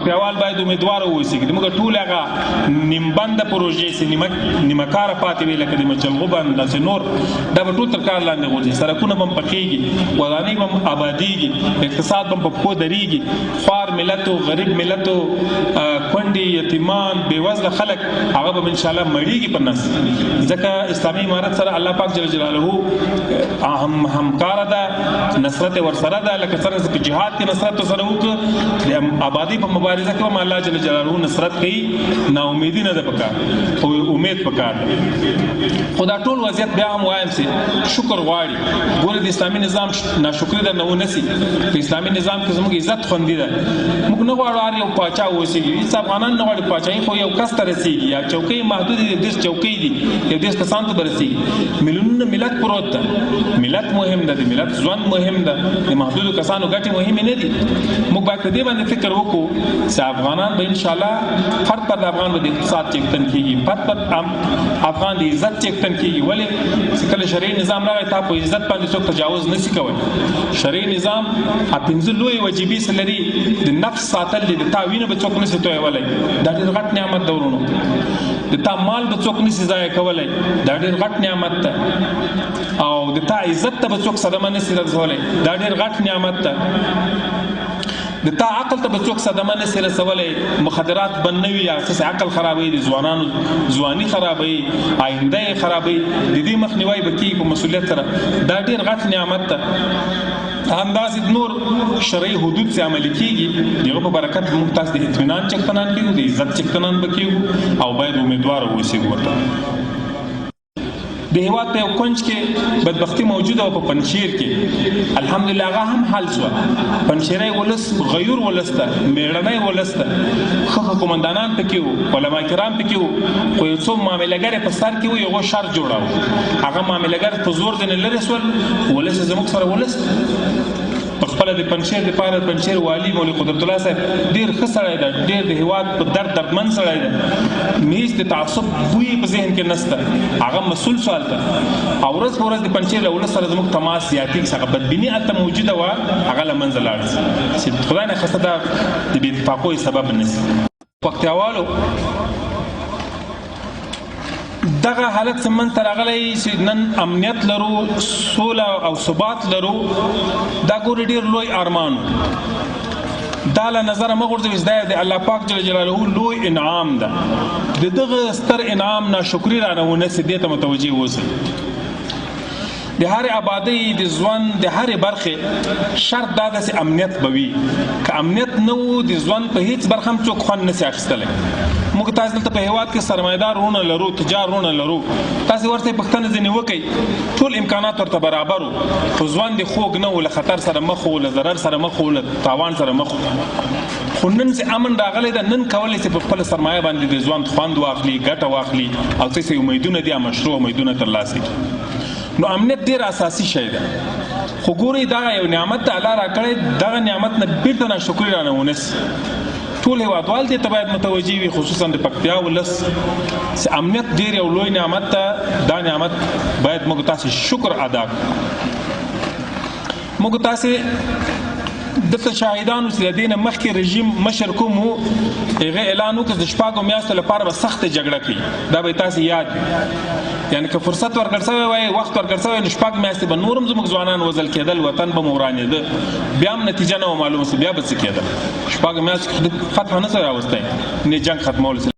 پکتیاوال باید امیدوار واوسي. موږ ټول هغه نیمبند پروژې چې نیمه نیمه کاره پاتې وي، لکه د مچلغو بند، داسې نور، دا به ټول تر کار لاندې غورځي. سړکونه به هم پخېږي، ودانۍ به هم آبادیږي، اقتصاد به هم په پښو درېږي. خوار ملت او غریب ملت او کونډې، یتیمان، بېوزله خلک، هغه به ان شاء الله مړیږي په نس، ځکه اسلامي امارت سره الله پاک جل جلاله هم همکار ده، نصرت ورسره ده. لکه څنګه چې په جهاد کې نصرت سره وکړ، د آبادی په مبارزه کې هم الله جل جلاله نصرت کوي. نا امیدي نه ده پکار، خو امید پکار ده. خو دا ټول وضعیت بیا هم وایم چې شکر غواړي. ګوره، د اسلامي نظام ناشکري در نه ونسي. په اسلامي نظام کې زموږ عزت خوندي ده. موږ نه غواړو هر یو پاچا اوسېږي، هیڅ افغانان نه غواړي. پاچاهي خو یو کس ته رسېږي یا چوکۍ محدودې دي، 30 چوکۍ دي، یو 30 کسان ته به رسېږي. میلیونونه ملت پروت ده. ملت مهم ده، د ملت ژوند مهم ده، د محدودو کسانو ګټې مهمې نه دي. موږ باید په دې باندې فکر وکړو چې افغانان به ان شاء الله، فرد فرد افغان به د اقتصاد چښتن کیږي، فرد فرد افغان د عزت چښتن کیږي. ولی چې کله شرعي نظام راغی، تا په عزت باندې څوک تجاوز نسی کوي. شرعي نظام پنځه لوی وجیبې لري. د نفس ساتل دي، د تا وینه به څوک نسی تویولای، دا ډېر غټ نعمت ده ورونو. د تا مال به څوک نسی ضایع کولای، دا ډېر غټ نعمت ده. او د تا عزت ته به څوک صدمه نسی رسولای، دا ډېر غټ نعمت ده. د تا عقل ته به څوک صدمه نسی رسولی. مخدرات به نه وي، هغه عقل خرابوي، د ځوانانو ځواني خرابوي، آینده یې خرابوي. د دې مخنیوی به کېږي په مسؤلیت سره. دا ډېر غټ نعمت ده. همداسې نور شرعي حدود چې عملي کېږي، دغه په برکت موږ تاسو د اطمینان چښتنان کېږو، د عزت چښتنان به کېږو او باید امیدوار واوسېږو ورته. د هیواد په یو کنج کې بدبختی موجوده او په پنجشیر کې الحمدلله هغه هم حل شو. پنجشیری ولس غیور ولس ته، میړنی ولس ته، ښه ښه قومندانان پکې وو، علما کرام پکې وو، خو یو څو معاملهګر په سر کې وو، یو شر جوړاو. هغه معاملهګر په زور ځنې لرې سول. ولس زموږ سره ولس په خپل د پنجشیر د پاره، پنجشیر والی مولوي قدرت الله صاحب ډیر ښه سړی دی، ډیر د هیواد په درد دردمن سړی دی، هیڅ د تعصب بوی په ذهن کې نسته. هغه مسول سوال ته او ورځ په ورځ د پنجشیر له ولس سره زموږ تماس زیاتېږي. هغه بدبیني هلته موجوده وه، هغه له منځه لاړ شي، چې خدای نه خواسته دا د بې اتفاقۍ سبب نه شي. پکتیاوالو، دغه حالت چې منځ ته راغلی چې نن امنیت لرو، سوله او ثبات لرو، دا ګوري ډیر لوی ارمان. دا له نظره مه غورځوئ. دا د الله پاک جل جلاله لوی انعام ده. د دغه ستر انعام ناشکري رانه ونه سي، دې ته متوجه اوسئ. د هر آبادۍ، د ژوند د هرې برخې شرط دا ده چې امنیت به وي. که امنیت نه وو، د ژوند په هیڅ برخه هم څوک خوند نسی اخیستلی. موږ تاسو دلته په هیواد کې سرمایدار وروڼه لرو، تجار وروڼه لرو. تاسو ورته پوښتنه ځینې وکئ، ټول امکانات ورته برابر وو، خو ژوند یې خوږ نه و، له خطر سره مخ و، له ضرر سره مخ و، له تاوان سره مخ و. خو نن چې امن راغلی ده، نن کولی چې په خپله سرمایه باندې د ژوند خوند واخلي، ګټه واخلي او څه څه امیدونه دي، مشروع امیدونه ترلاسه کړي. نو امنیت ډیر اساسي شی ده. خو ګورئ، دا یو نعمت ته الله راکړی، دغه نعمت نه بیرته ناشکري رانه ونه سي. ټول هیوادوال دې ته باید متوجه وي، خصوصا د پکتیا ولس، چې امنیت ډیر یو لوی نعمت ده. دا نعمت باید موږ تاسو شکر ادا کړو. موږ تاسو دلته شاهدانو چې د دې نه مخکې رژیم مشر کوم وو، هغه اعلان وکړ چې 6 میاشتو لپاره به سخته جګړه کوي. دا به تاسو یاد وي. یعنی که فرصت ورکړ سوی وای، وخت ورکړ سوی، نو 6 میاشتې به نورم زموږ ځوانان وزل کېدل، وطن به مو ورانېده، بیا هم نتیجه نه وه معلومه، بیا به څه کېدل؟ 6 میاشتې فتح نه سوی راوستی، نه جنګ ختمول.